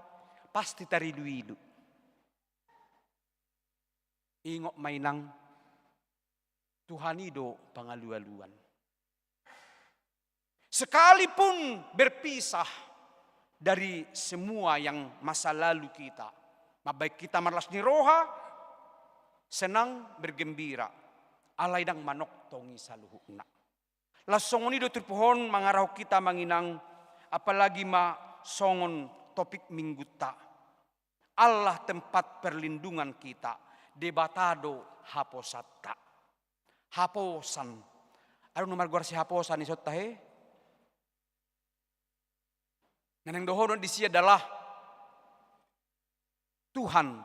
pasti tarilu-ilu. Ingot ma inang, Tuhan i do pangalualuan. Sekalipun berpisah dari semua yang masa lalu kita, mambaen hita marlas ni roha, senang, bergembira, alai ndang manongtong i saluhutna. Laos songon i do turpuk on mangarahon hita amang inang, apalagi ma songon topik minggunta. Allah tempat perlindungan kita, Debata do haposanta. Haposan. Adong na margoar si haposan i sonta he? Na naeng dohonon disi adalah Tuhan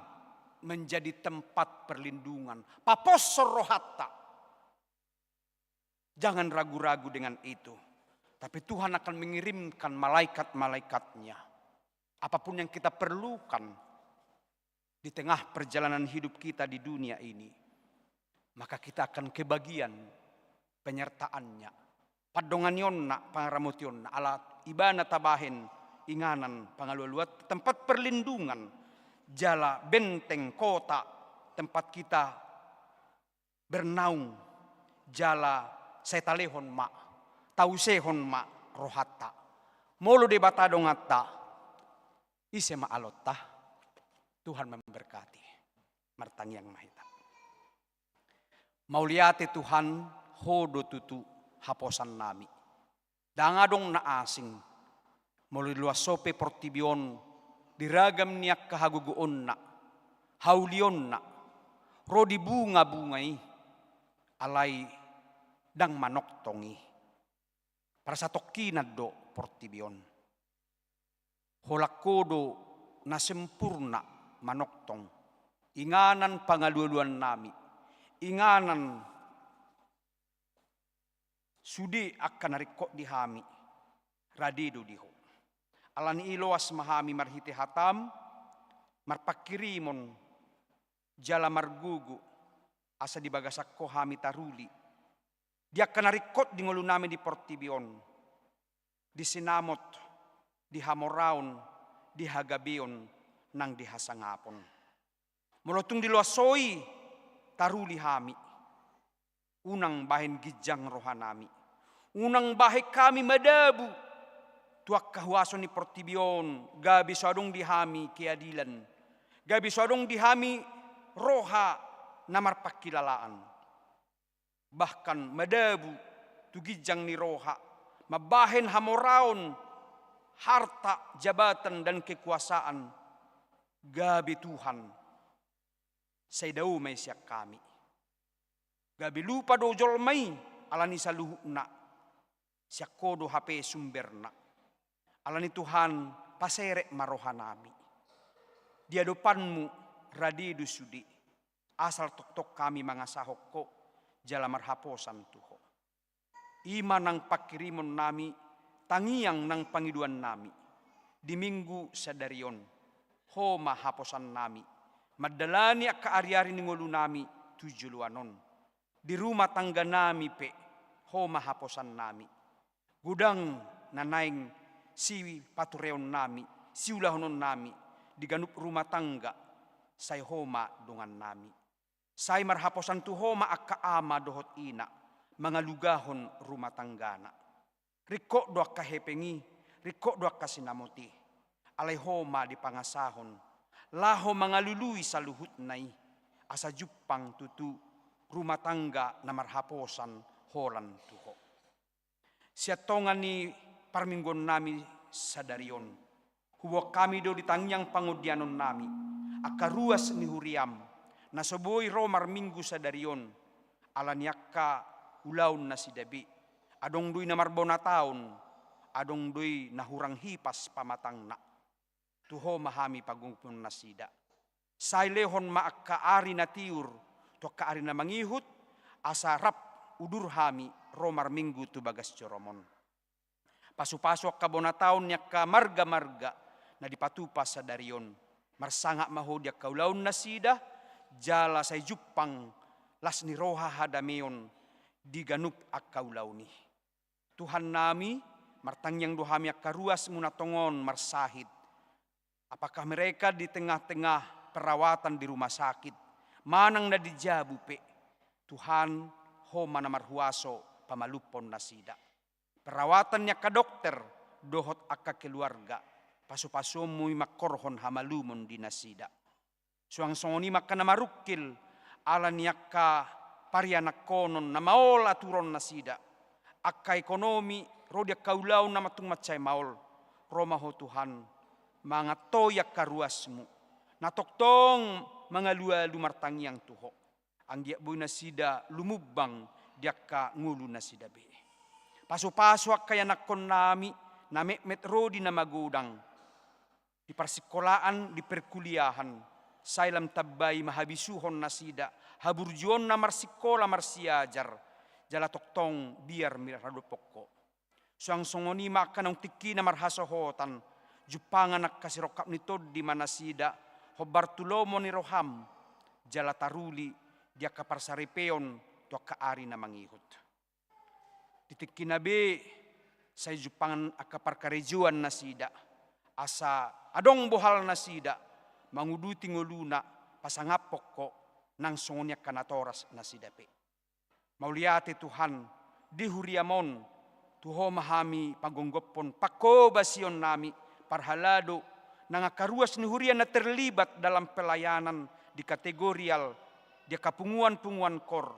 menjadi tempat perlindungan. Paposhon rohanta. Jangan ragu-ragu dengan itu. Tapi Tuhan akan mengirimkan malaikat-malaikatnya. Apapun yang kita perlukan di tengah perjalanan hidup kita di dunia ini, maka kita akan kebagian penyertaannya. Pandongani-onna, pangaramotionna, ala ibana tabahen inganan pangalualuan, tempat perlindungan, jala benteng kota tempat kita bernaung, jala sai talehon ma, tausehon ma rohanta. Molo Debata donganta, ise ma alonta? Tuhan memberkati. Martangiang ma hita. Mauliate Tuhan, Ho do tutu haposan nami. Ndang adong na asing. Molo diloas Ho pe portibi on di ragam ni angka hagogoonna, haulionna, ro di bungabunga i, alai ndang manongtong i. Parsatongkinan do portibi on. Holan Ho do na sempurna manongtong inganan pangalualuan nami, inganan sude angka na ringkot di hami, rade do di Ho. Alani i loas ma hami marhite hatam, marpanghirimon jala margogo, asa di bagasan Ho hami taruli di angka na ringkot di ngolu nami di portibi on, di sinamot, di hamoraon, di hagabeon, nang di hasangapon. Molo tung diloas Ho i, taruli hami. Unang bahen ginjang roha nami. Unang bahen hami madabu tu angka huaso ni portibi on, gabe so adong di hami keadilan. Gabe so adong di hami roha na marpanghilalaan. Bahkan madabu tu ginjang ni roha, mambahen hamoraon, harta, jabatan, dan kekuasaan, gabe Tuhan, sai dao ma i sian hami. Gabe lupa do jolma i, alani saluhutna sian Ho do hape sumberna. Alani Tuhan, paserep ma roha nami. Di adopanMu rade do sude, asal tongtong hami mangasahon Ho, jala marhaposan tu Ho. I ma nang panghirimon nami, tangiang nang pangidoan nami. Di Minggu sadari on, Ho ma haposan nami, mandalani angka ariari ni ngolu nami tu joloan on. Di rumah tangga nami pe, Ho ma haposan nami. Godang na naeng sipatureon nami, siulahonon nami, di ganup rumah tangga, sai Ho ma dongan nami. Sai marhaposan tu Ho ma angka ama dohot ina, mangalugahon rumah tanggana. Ringkot do angka hepeng i, ringkot do angka sinamot i. Alai Ho ma dipangasahon, laho mangalului saluhutna i, asa jumpang tutu rumah tangga na marhaposan holan tu Ho. Sian tonga ni parmingguon nami sadari on, huboan hami do di tangiang pangondianon nami, angka ruas ni huriaM, na so boi ro marminggu sadari on, alani angka ulaon nasida be, adong do i na marbona taon, adong do i na hurang hipas pamatangna. Tu Ho ma hami pagompon nasida. Sai lehon ma angka ari na tiur, tu angka ari na mangihut, asa rap udur hami ro marminggu tu bagas joroM on. Pasupasu angka bona taon ni angka margamarga na dipatupa sadari on. Marsangap ma Ho di angka ulaon nasida, jala sai jumpang las ni roha hadameon di ganup angka ulaon i. Tuhan nami, martangiang do hami angka ruasMu na tongon marsahit. Apakah mereka di tengah-tengah perawatan di rumah sakit, manang na di jabu pe, Tuhan, Ho ma na marhuaso pamalumhon nasida. Perawatan ni angka dokter dohot angka keluarga, pasupasuonMu i mangkorhon hamalumon di nasida. Suang songon i ma angka na marungkil, alani angka parianakhonon na maol aturon nasida. Angka ekonomi, ro di angka ulaon na tung mansai maol. Ro ma Ho Tuhan, mangantoi angka ruasMu. Na tongtong mangalualu martangiang tu Ho. Anggiat boi nasida lumumbang di angka ngolu nasida be. Pasupasu angka ianakhon nami, na metmet ro di na magodang. Di parsikolaan, di perkuliahan, Sai lam tambai ma habisuhon nasida, haburjuonna marsingkola marsiajar, jala tongtong biar miradophon Ho. Suang songon i ma angka naung tingkina marhasohotan, jumpangan angka sirongkap ni tondi ma nasida, hombar tu lomo ni roham, jala taruli di angka parsaripeon tu angka ari na mangihut. Di tingkina be, sai jumpangan angka parkarejoan nasida, asa adong bohal nasida, manguduti ngoluna, pasangaphon Ho, nang songon i angka natoras nasida pe. Mauliate Tuhan, di huriam on, tu Ho ma hami pagonggophon, pangkobasion nami, parhalado, nang angka ruas ni huria na terlibat dalam pelayanan di kategorial, di angka punguan-punguan kor,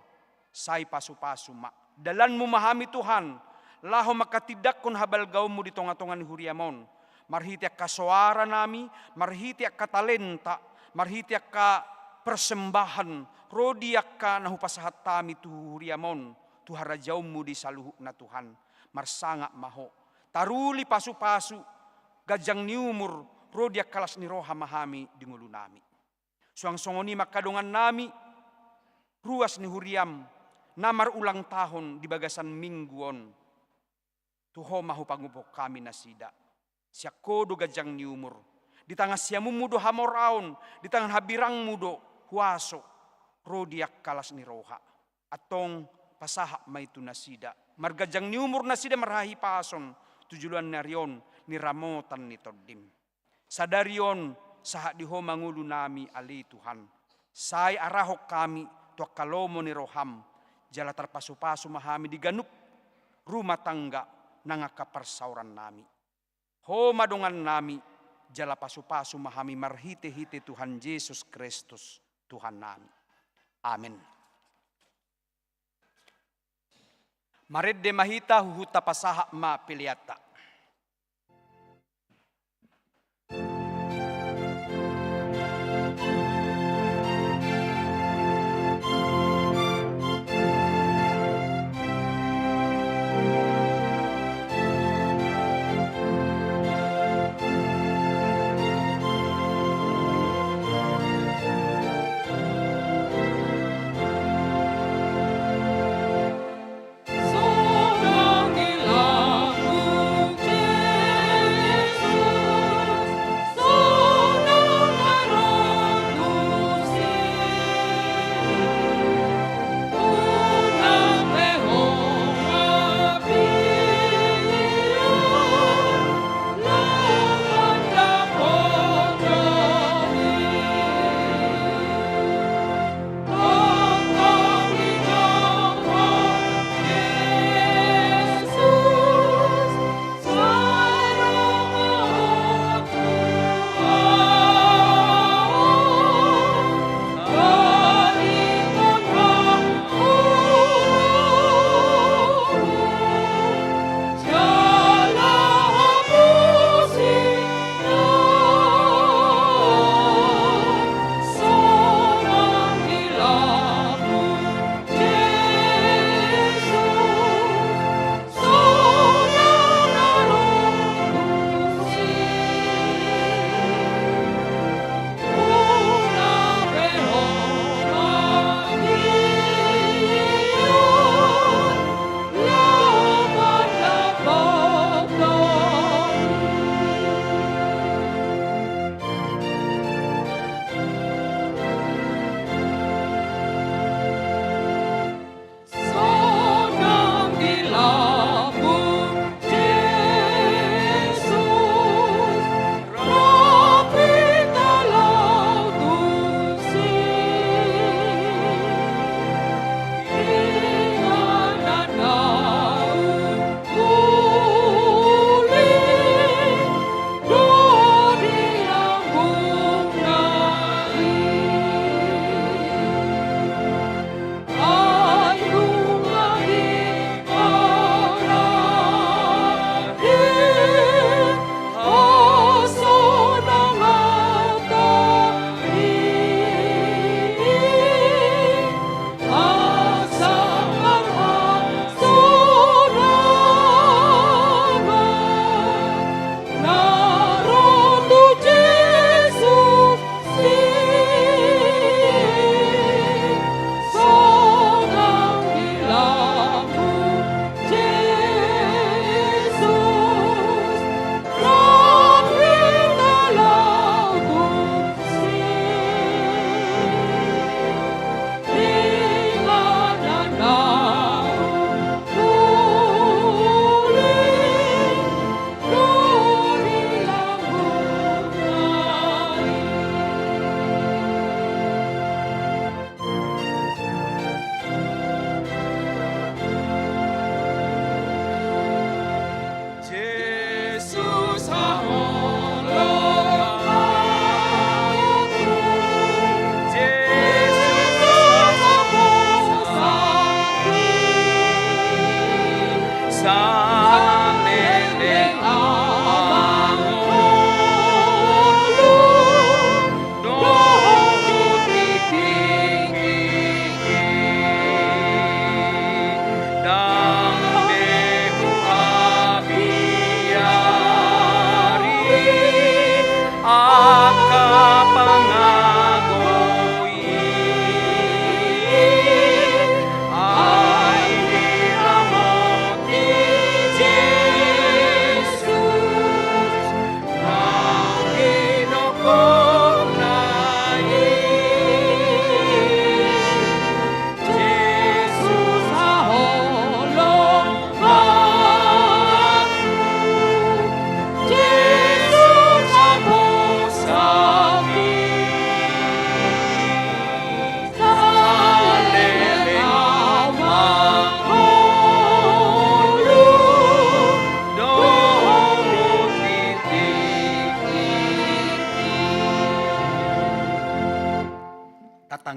sai pasu-pasu ma. Dalanmu ma hami Tuhan, laho manghatindanghon habalgaonmu di tonga-tonga ni huriam on, marhite angka soara nami, marhite angka talenta, marhite angka persembahan, ro di angka na hupasahat hami tu huriam on, tu harajaonmu di saluhutna Tuhan, marsangap ma Ho. Taruli pasu-pasu, ganjang ni umur, ro di angka las ni roha ma hami di ngolu nami. Suang songon i ma angka dongan nami, ruas ni huriam, na marulang tahun di bagasan minggu on. Tu Ho ma hupangophon hami nasida. Sian Ho do ganjang ni umur. Di tangan siamunmu do hamoraon, di tangan hambirangmu do huaso, ro di angka las ni roha. Antong pasahat ma i tu nasida. Marganjang ni umur nasida marhahipason, tu joloan ni ari on, ni ramotan ni tondim. Sadari on, sahat di Ho ma ngolu nami ale Tuhan. Sai arahon hami, tu angka lomo ni roham, jala tarpasu-pasu ma hami di ganup rumah tangga nang angka parsaoran nami. Ho ma dongan nami, jala pasu-pasu ma hami marhite-hite Tuhan Jesus Kristus, Tuhan nami. Amen. Marende ma hita, huhut tapasahat ma peleanta.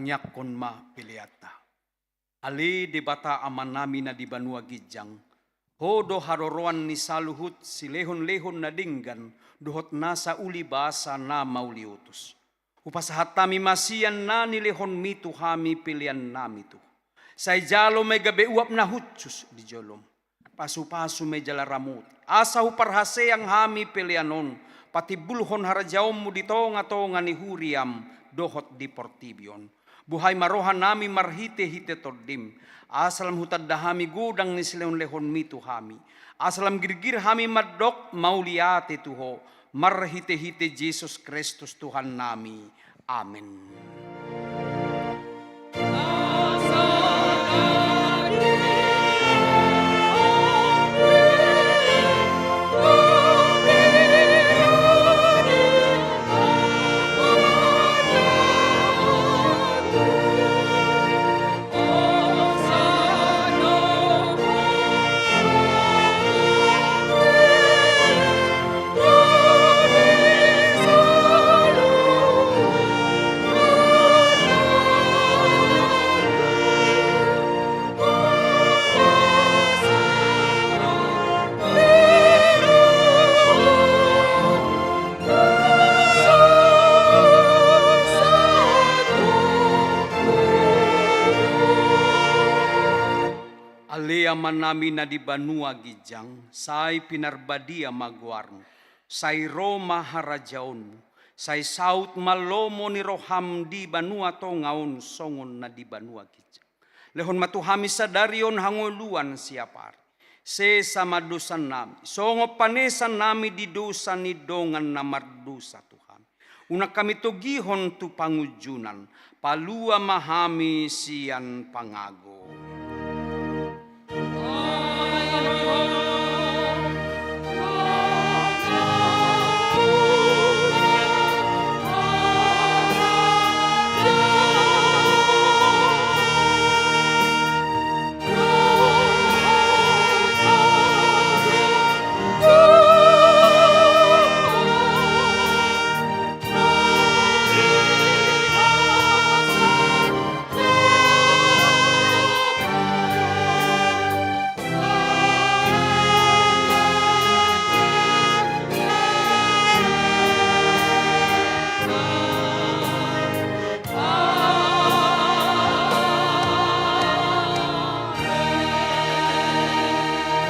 Tangiangkon ma peleanta. Ale Debata Amanami na di banua ginjang, Ho do haroroan ni saluhut silehonlehon na denggan dohot nasa uli basa na mauliutus. Hupasahat hami ma sian na nilehonMi tu hami peleannami tu Ho. Sai jalo ma i gabe uap na hushus di joloM. Pasupasu ma i jala ramoti, asa huparhaseang hami pelean on patimbulhon harajaonMu di tongatonga ni huriaM dohot di portibi on. Buhai ma rohanami marhitehite TondiM, asa lam hutanda hami godang ni silehonlehonMi tu hami, asa lam girgir hami mandok mauliate tu Ho, marhitehite Jesus Kristus Tuhannami. Amen. Ale Amanami na di banua ginjang, sai pinarbadia ma goarMu, sai ro ma harajaonMu, sai saut ma lomo ni rohaM di banua tonga on songon na di banua ginjang. Lehon ma tu hami sadari on hangoluan siapari. Sesa ma dosannami, songon panesannami di dosa ni dongan na mardosa tu hami. Unang hami togihon tu pangunjunan, palua ma hami sian pangago.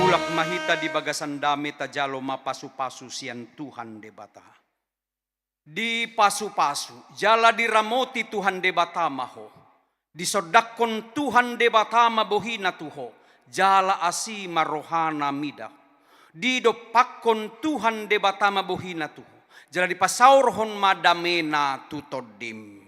Mulak ma hita di bagasan dame, tajalo ma pasupasu sian Tuhan Debata. Dipasupasu jala diramoti Tuhan Debata ma ho. Disondangkon Tuhan Debata ma bohina tu ho, jala asi ma rohana mida ho. Didompakkon Tuhan Debata ma bohina tu ho, jala dipasaorhon ma damena tu tondim.